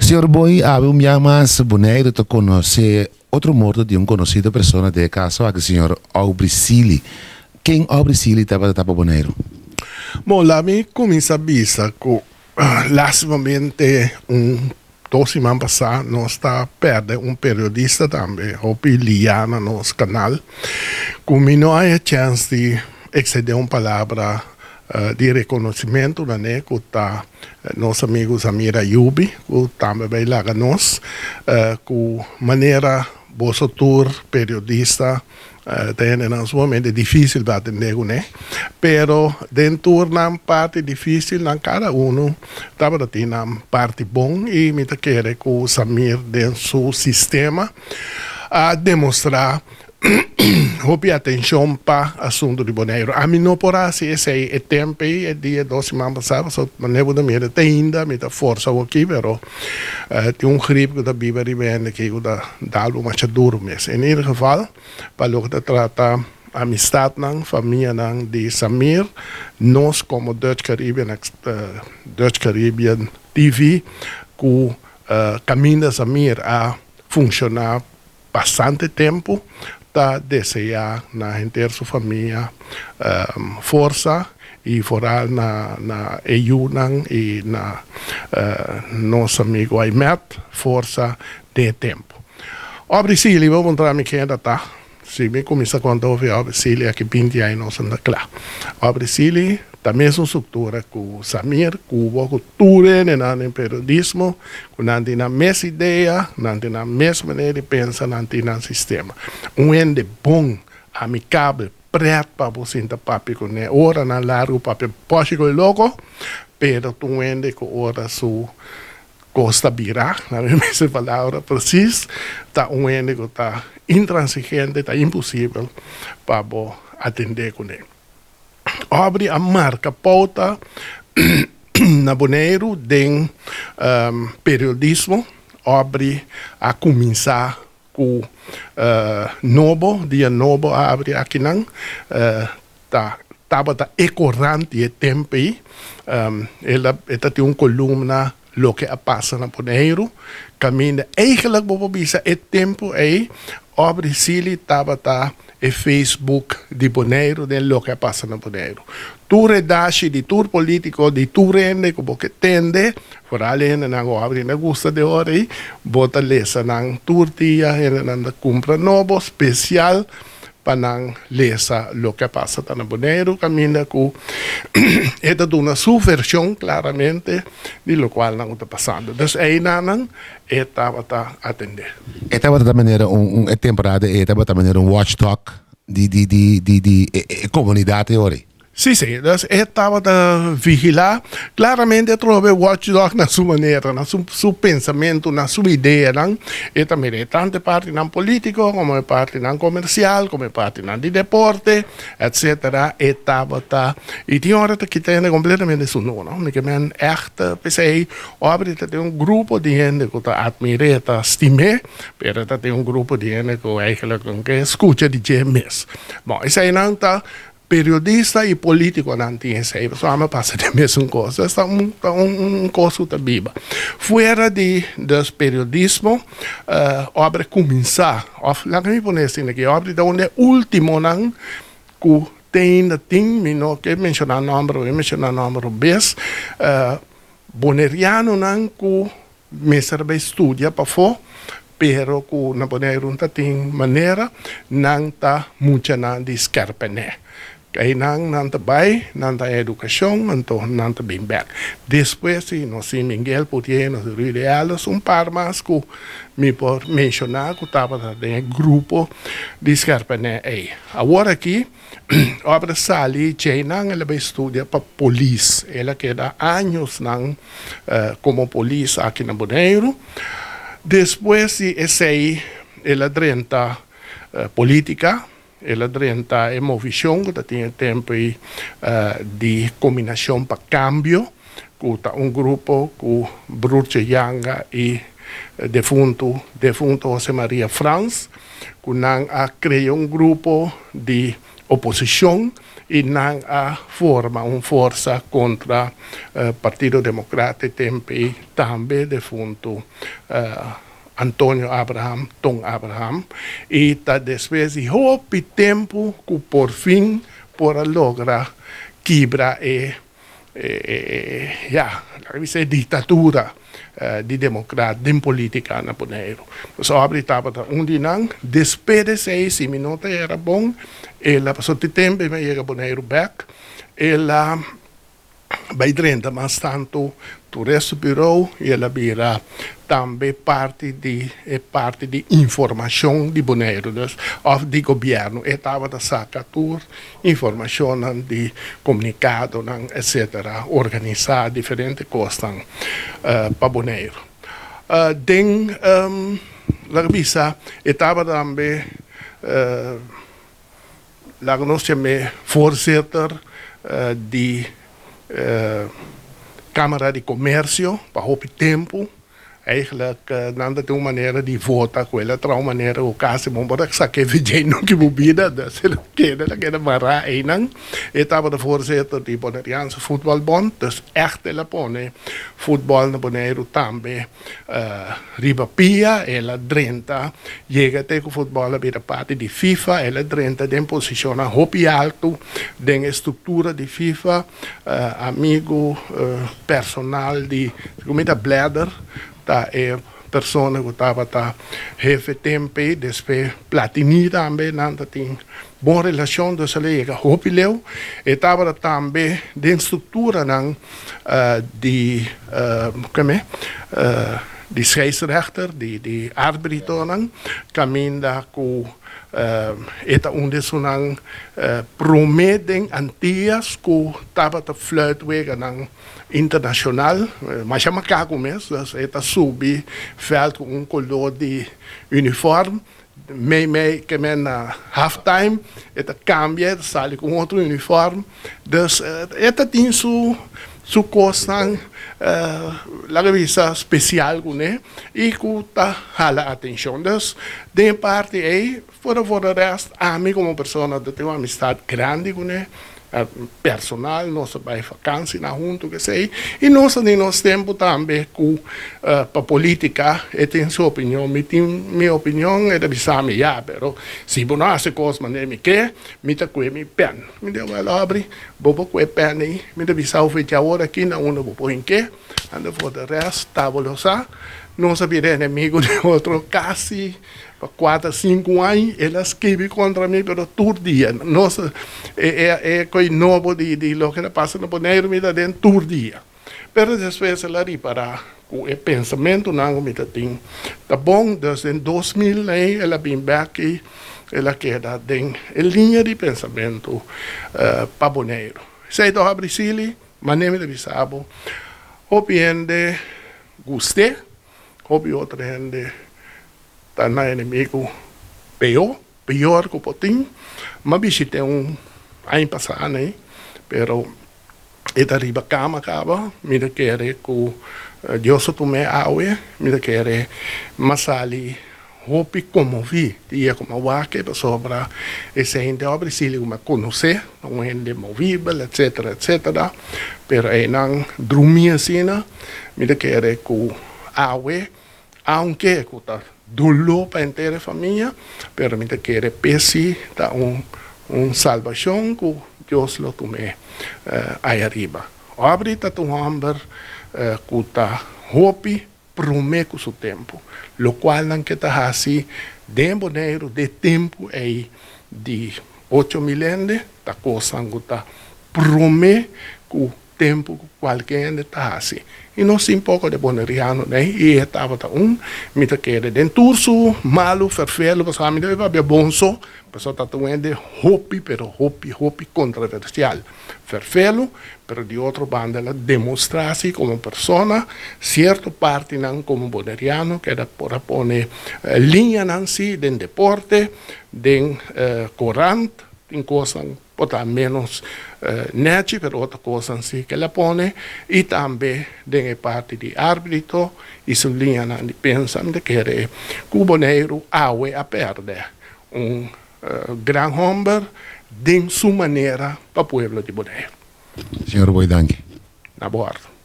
Señor Boy, awe un bia mas Boneiru ta konosé otro morto di un konosido persona den e kaso aki, señor Aubrey Sealy. Ken Aubrey Sealy tabata ta pa Boneiru? Bon, laat mi kuminsá bisa ku lastimamente un dos siman pasá nos ta pèrdè un periodista tambe, hopi liá na nos kanal, ku mi no haña chèns di ekstendé un palabra di rekonosimentu na ne, ku ta nos amigu Zamir Ayubi, ku tambe bai laga nos, ku manera boso tur periodista ta hendenan sumamente dificil pa atende cune, pero den tur nan parti dificil nan cada uno tabata tin nan parti bon y mi ta kere cu Samir den su sistema a demostra hopi atencion pa asunto di Boneiru. Ami no por haci esey e tempo ey, e dia dos siman pasa, pasobra manera bo ta mira te ainda mi ta forsa awoki pero tin un grip cu ta biba riba hende aki cu ta dal bo masha duro mes. En ieder geval, pa loke ta trata amistadnan, famianan di Samir, nos como Dutch Caribbean, Dutch Caribbean TV, cu caminda Samir a funciona bastante tempu, ta deseá na henter su famia forsa i foral na na e yunan i na nos amigu Aimet forsa den e tempu. Aubrey Sealy, bo puntra mi kenda ta? Si mi kuminsá konta hopi Aubrey Sealy aki binti aña nos a kla. Aubrey Sealy ta mesun struktura ku Samir, ku bo, ku tur hendenan den periodismo, ku nan tin nan mes idea, nan tin nan mes manera di pensa, nan tin nan sistema. Un hende bon, amikabel, pret pa bo sinta papia kuné oranan largu, papia bòshi ku e loko, pero ta un hende ku ora su kos ta bira, na mi mes palabra presis, ta un hende ku ta intransigente, ta imposibel pa bo atendé kuné. Aubrey a marka pouta na Boneiru den periodismo. Aubrey a kuminsá ku Nobo, Dia Nobo a abri akinan. Ta tabata e korant di e tempu ei. El a e ta tin un kolumna Loke a pasa na Boneiru, kaminda eigenlijk bo por bisa e tempu ei Aubrey Sealy tabata e Facebook di Boneiru den loke a pasa na Boneiru. Tur e dashi di tur politico, di tur hende ku bo ke tende, foral e hendenan ku Aubrey na gusta de ora ei, bo ta lesa nan tur dia, hendenan ta kumpra nobo spesial pa nan lesa loke a pasa ta na Boneiru kaminda ku e ta duna su vershon klaramente di lokual nan ku ta pasando. Dus einanan e tabata atendé. E tabata ta manera un un e temporada ei e tabata manera un watchdog di di di di di e komunidat e ora ei. Sí, sí. Dus e tabata vigilá. Klaramente e trobe watchdog na su manera, na su su pensamentu, na su ideanan. E ta mira e tantu e partinan polítiko komo e partinan komersial, komo e partinan di deporte, etsetera. E tabata, i tin ora ta kita hende kompletamente su no, no. Mi ke men ègt p'esei Aubrey ta tin un grupo di hende ku ta atmir'é, ta stim'é, pero ta tin un grupo di hende ku eigentlik no ke skucha di dje mes. Bon, eseinan ta Periodista y politiconan tin esey, pasobra ami a pasa den mesun cos. Es ta un ta un cos cu ta biba. Fuera di dus periodismo, obra cuminsa, of laga mi pone asina aki, obra ta un di e ultimonan cu te ainda tin, mi no ke menciona nomber, mi menciona nomber bes, Bonerianonan cu mester bay studia pafó, pero cu na Boneiru no ta tin manera, nan ta muchanan di skerpenè. Einan nan ta bay, nan ta haña educacion, anto nan ta bin bek. Despues si nos tin Miguel Poutier, nos tin Rudy Ellis, un par mas cu mi por menciona cu tabata den e grupo di skerpenè ey. Awor aki. Obra sali djeinan el a bai studia pa polis. El a keda añosnan komo polis aki na Boneiru. Despues di esei el a drenta politika, el a drenta e movishon ku ta tin e tempu ei di Kombinashon pa Kambio, ku ta un grupo ku Broertje Janga i defuntu defuntu Jose Maria Frans. Ku nan a krea un grupo di oposishon I nan a forma un forsa kontra Partido Demokrat e tempu ei, tambe defuntu Antonio Abraham, Ton Abraham. I ta despues di hopi tempu ku por fin por a logra kibra e, ya, laga bisa e diktatura di Demokrat den politika na Boneiru. Pues Aubrey tabata un di nan. Despues di esei, si mi no ta era bon, el a, pasobra tin tempu mi a yega Boneiru bek, el a bai drenta mas tantu Toeristenbureau i el a bira tambe parti di e parti di informashon di Boneiru, dus òf di gobièrnu. E tabata saka tur informashonnan di komunikadonan etsetera, organisá diferente kosnan pa Boneiru. Den laga bisa e tabata tambe laga nos yam'é voorzitter di Kámara di Komersio pa hopi tempu. Eigenlijk nan ta tin un manera di vota ku el a traha un manera ku kasi bo por a saka e vijay nunka bo bida, dus el a keda, el a keda mará einan. E tabata voorzitter di Boneriaanse Voetbalbond, dus ègt el a pone futbòl na Boneiru tambe riba pia. El a drenta yega te ku futbòl a bira parti di FIFA, el a drenta den posishonnan hopi altu den e struktura di FIFA. Amigu personal di mi ta Blatter ta e persona ku tabata hefe tempe despues Platini tambe nan ta tin bon relashon dus el a yega hopi leu. E tabata tambe den strukturanan di keme di scheidsrechter di arbitronan kaminda ku E ta un di esunnan promé den Antillas ku tabata fluit weganan internashonal. Masha makaku mes, dus e ta subi vèlt ku un koló di unifòrm, mei mei ke men na half time e ta kambia, e ta sali ku un otro unifòrm. Dus e ta tin su su kosnan laga bisa spesial kuné i ku ta hala atenshon. Dus den e parti ei, for for de rest, ami komo persona ta tin un amistat grandi kuné, personal, nos ta bai fakansinan huntu kesei, i nos ta tin nos tempu tambe ku pa politica e tin su opinion, mi tin mi opinion, e ta bisa mi ya, pero si bo no hasi kos manera mi ke, mi ta kue mi pen. Mi di, wèl Aubrey, bo por kue pen ei, mi ta bisa bo fecha awor aki na unda bo por hink'é, anto for de rest ta bo lo sa. Nos a bira enemigo di otro kasi pa kuater sinku aña, el a skibi kontra mi pero tur dia. Nos e e koi nobo di di loke ta pasa na Boneiru mi ta den tur dia. Pero despues el a ripará ku e pensamentunan ku mi ta tin ta bon, dus den 2000 ei el a bin bèk i el a keda den e liña di pensamentu pa Boneiru. Esei ta habri sili, manera mi ta bisa bo, hopi hende gust'é, hopi otro hende ta nan enemigu peó, pior ku por tin. M'a bishit'é un aña pasá nei, pero E ta riba kama kaba, mi ta kere ku Dios a tum'é awe, mi ta kere m'a sali hopi konmoví di e ku m'a wak e pasobra esei hende a Priscilla ku m'a konosé, ta un hende movibel etsetera etsetera, pero einan drumí asina, mi ta kere ku awe aunke ku ta doló pa henter e famia, pero mi ta kere p'esei ta un un salbashon ku Dios lo tum'é ai ariba. Aubrey ta un hòmber ku ta hopi promé ku su tempu, lokual nan ke ta hasi den Boneiru den tempu ei di 8000 hende ta kosnan ku ta promé ku tempu ku kualke hende ta hasi. I nos tin poko de boneriano nei, i e tabata un, mi ta kere den tur su malu ferfelu, pasobra mi debe papia bon so, pasobra ta ta un hende hopi, pero hopi, hopi kontroversial, ferfelu, pero di otro banda el a demostrá si komo persona sierto partinan komo boneriano ku el a por a pone liñanan si den deporte, den korant, tin kosnan. Por ta ménos nèchi, pero otro kosnan si ke el a pone i tambe den e parti di árbitro i su liñanan di pensa mi ta kere ku Boneiru awe a pèrdè un gran hòmber Den su manera pa pueblo di Boneiru. Señor Boy, danki. Na bo òrdu.